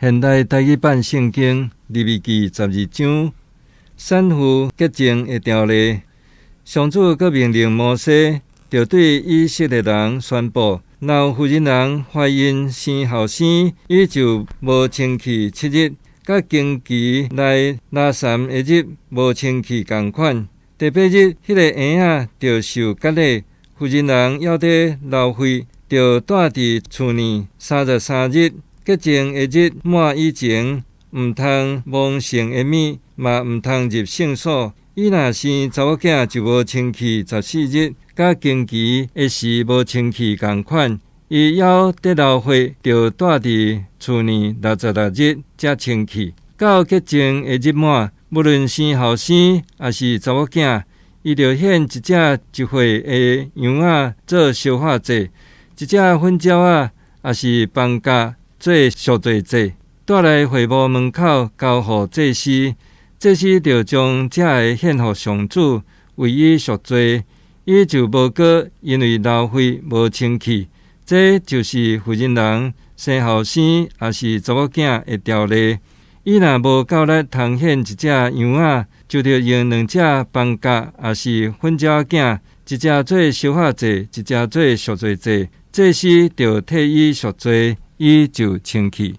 現代台語版聖經利未記12章，產婦潔淨的條例。上主閣命令摩西，著對以色列人宣布：若有婦人人懷孕生後生，伊就無清氣7日，佮經期來拉三的日無清氣仝款。第八日，彼個嬰仔著受割禮。婦人人猶咧流血，著蹛佇厝內33日。潔淨的日滿以前，毋通摸聖的物，嘛毋通入聖所。伊若生查某囝就無清氣14日，佮經期的時無清氣仝款。伊猶咧流血，著蹛佇厝內66日才清氣。到潔淨的日滿，無論生後生抑是查某囝，伊著獻一隻1歲的羊仔做燒化祭，一隻粉鳥仔抑是斑鴿做贖罪祭，帶來會幕門口交予祭司，祭司著將這个獻予上主，為伊贖罪，伊就無閣因為流血無清氣。這就是婦人人生後生抑是查某囝的條例。伊若無夠力通獻一隻羊仔，就著用兩隻斑鴿抑是粉鳥仔囝，一隻做燒化祭，一隻做贖罪祭。祭司著替伊贖罪，伊就清氣。